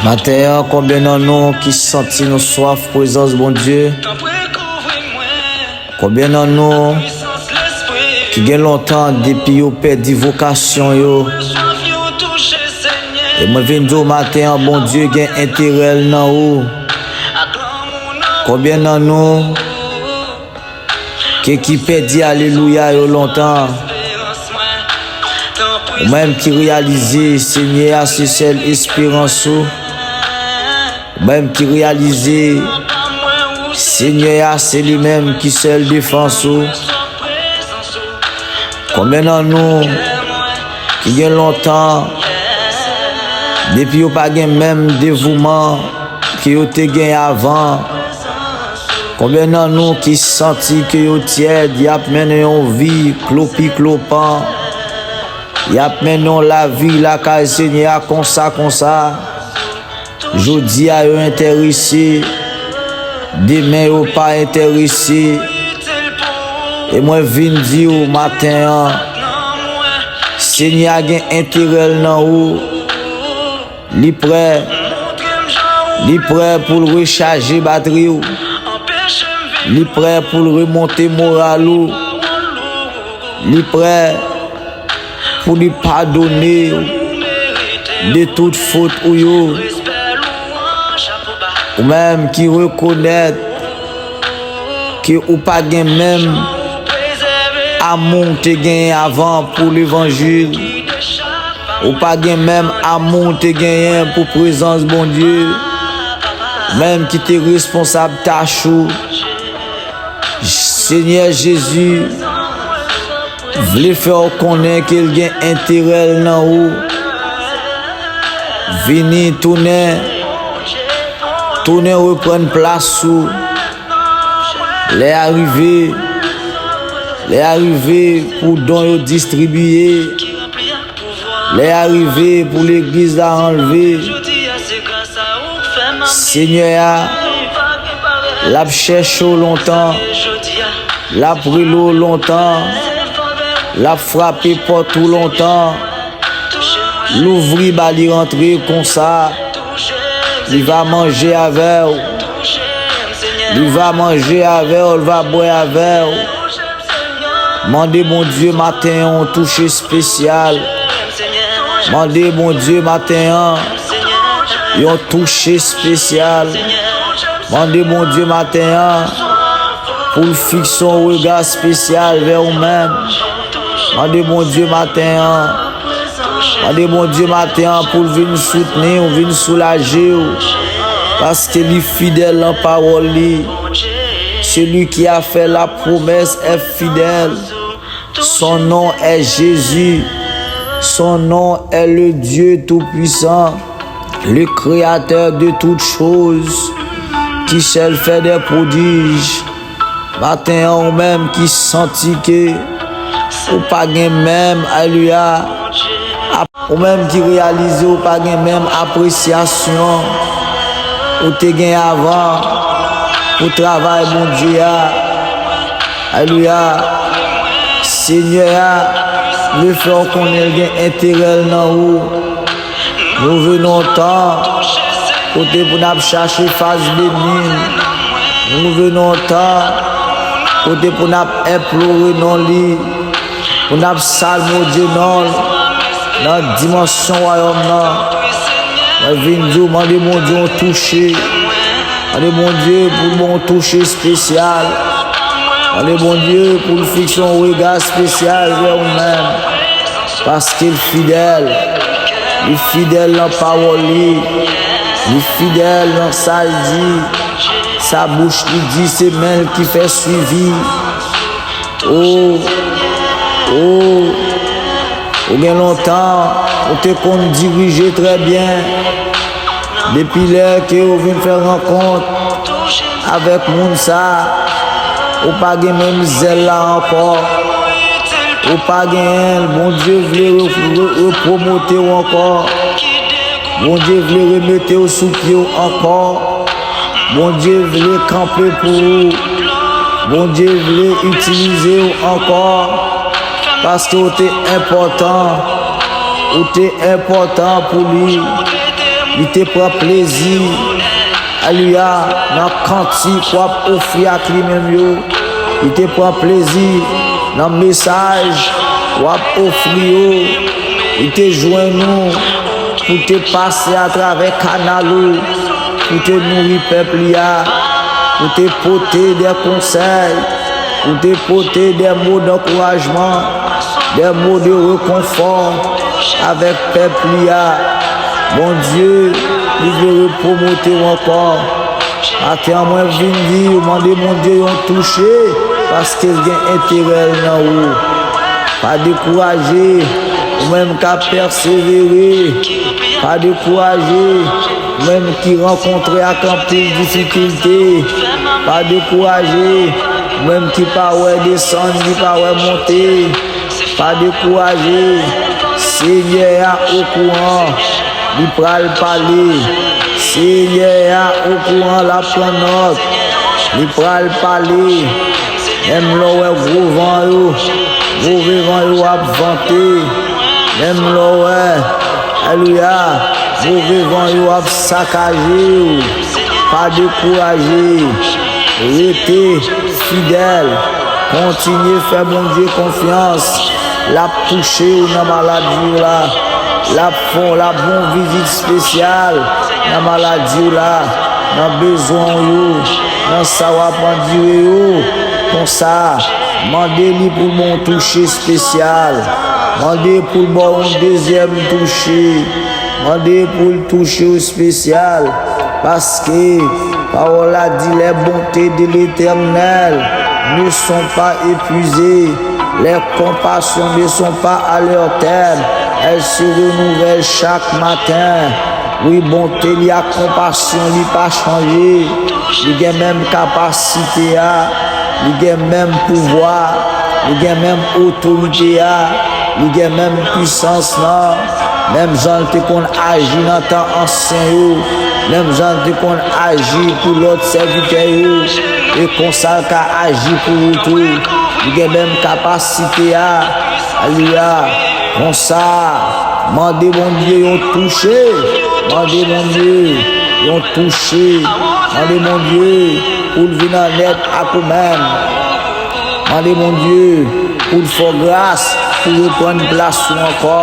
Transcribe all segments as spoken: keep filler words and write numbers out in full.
Maten an, konbyen nan nou ki santi nou swaf prezans Bondye? Konbyen nan nou ki gen lontan depi yo pèdi vokasyon yo? E mwen vin di w maten an, Bondye gen enterè l nan ou. Konbyen nan nou ke ki pèdi alelouya yo lontan? Ou menm ki reyalize Senyè a se sèl esperans ou. Ou menm ki reyalize Senyè a se li menm ki sèl defans ou. Konbyen nan nou ki gen lontan depi yo pa gen menm devouman ke yo te gen avan? Konbyen nan nou ki santi ke yo tyèd, y ap mennen yon vi klopi klopan, y ap mennen yon lavi lakay Senyè a konsa konsa? Jodi a yo enterese, demen yo pa enterese. E mwen vin di w maten an, Senyè a gen enterè l nan ou. Li prè. Li prè pou l rechaje batri w. Li prè pou l remonte moral ou. Li prè pou li padone w de tout fot ou yo. Ou menm ki rekonèt ke ou pa gen menm amou w te genyen avan pou levanjil. Ou pa gen menm amou w te genyen pou prezans Bondye. Ou menm ki te responsab tach ou. Senyè Jezi vle fè w konnen ke l gen enterè l nan ou. Vini, tounen, tounen reprann plas ou. Lè a rive, lè a rive pou don yo distribiye. Lè a rive pou legliz la anlve. Senyè a, l ap chèche w lontan. L ap rele w lontan. L ap frape pòt ou lontan. Louvri ba li rantre konsa. Li va manje avè w. Li va manje avè w, li va bwè avè w. Mande Bondye maten an yon touche espesyal. Mande Bondye maten an yon touche espesyal. Mande Bondye maten an pou l fikse yon rega espesyal vè ou menm. Mande Bondye maten an. Mande Bondye maten an pou l vin soutni w, vin soulaje w. Paske li fidèl nan pawòl li. Celui qui a fait la promesse est fidèle. Son nom est Jésus. Son nom est le Dieu Tout-Puissant, le Créateur de toutes choses, qui sait faire des prodiges. Maten an, ou menm ki santi ke ou pa gen menm, alelouya, ap- ou menm ki reyalize ou pa gen menm apresyasyon ou te gen avan pou travay Bondye a. Alelouya. Senyè a vle fè w konnen l gen enterè l nan ou. Nou rive nan yon tan kote pou n ap chache fas beni l. Nou rive nan yon tan kote pou n ap enplore non li, pou n ap salmodye non l nan dimansyon wayòm nan. Mwen vin di w, mande Bondye yon touche. Mande Bondye pou l ba w yon touche espesyal. Mande Bondye pou l fikse yon rega espesyal vè ou menm. Paske l fidèl. Li fidèl nan pawòl li. Li fidèl nan sa l di. Sa bouch li di, se men l ki fè swivi. O, o, ou gen lontan ou te konn dirije trè byen. Depi lè ke ou vin fè rankont avèk moun sa, ou pa gen menm zèl la ankò. Ou pa genyen l. Bondye vle re- re- repwomote w ankò. Bondye vle remete w sou pye w ankò. Bondye vle kanpe pou ou. Bondye vle itilize w ankò. Paske w te enpòtan. Ou te enpòtan pou li. Li te pran plezi, alelouya, nan kantik w ap ofri ak li menm yo. Li te pran plezi nan mesaj w ap ofri yo. Li te jwenn ou pou te pase atravè kanal ou, pou te nouri pèp li a, pou te pote de konsèy, pou te pote de mo dankourajman, de mo de rekonfò avèk pèp li a. Bondye, li vle repromote w ankò. Maten an, mwen vin di w, mande Bondye yon touche, paske l gen enterè l nan ou. Pa dekouraje, ou menm k ap pèsevere. Pa dekouraje, ou menm ki rankontre ak anpil difikilte. Pa dekouraje, ou menm ki pa wè desann, ki pa wè monte. Pa dekouraje, Senyè a okouran, li pral pale. Senyè a okouran, l ap pran nòt, li pral pale. Menm lè w wè gwo van yo, move van yo ap vante, menm lè w wè, alelouya, move van yo ap sakaje w, pa dekouraje, rete fidèl, kontinye fè Bondye konfyans. L ap touche w nan maladi w la. L ap fè w, l ap ba w vizit espesyal nan maladi w la, nan bezwen w yo, nan sa w ap andire yo. Konsa, mande li pou l ba w touche espesyal. Mande pou l ba w yon dezyèm touche. Mande pou l touche w espesyal. Paske pawòl la di, les bontés de l'Éternel ne sont pas épuisées, les compassions ne sont pas à leur terme, elles se renouvellent chaque matin. Wi, bonte li ak konpasyon li pa chanje. Li gen menm kapasite a, li gen menm pouvwa, li gen menm otorite a, li gen menm pisans lan. Menm jan l te konn aji nan tan ansyen yo, menm jan l te konn aji pou lòt sèvitè yo, e konsa l ka aji pou ou tou. Li gen menm kapasite a. Alelouya. Konsa, mande Bondye yon touche, mande Bondye yon touche, mande Bondye pou l vin annèt ak ou menm. Mande Bondye pou l fè w gras pou reprann plas ou ankò.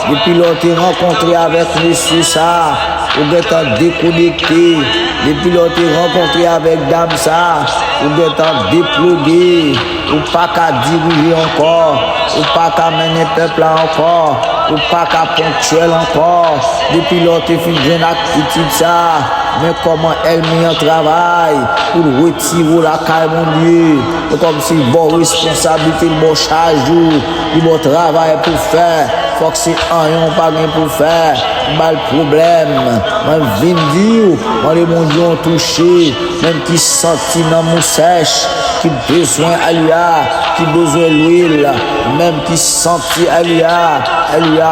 Depi lè w te rankontre avèk mesye sa a, ou gentan dekonekte. Depi lè w te rankontre avèk dam sa a, ou gentan deploge. Ou pa ka dirije ankò. Ou pa ka mennen pèp la ankò. Ou pa ka ponktyèl ankò. Depi lè w te fin jwenn ak pitit sa a, men kòman ènmi an travay pou l retire w lakay Bondye. E kòmsi l ba w responsablite, l ba w chaj ou, li ba w travay pou w fè. Fòk se anyen w pa gen pou w fè. Ou ba l pwoblèm. Mwen vin di w, mande Bondye yon touche, menm ki santi nanm ou sèch, ki bezwen alelouya, ki bezwen lwil, menm ki santi alelouya, alelouya.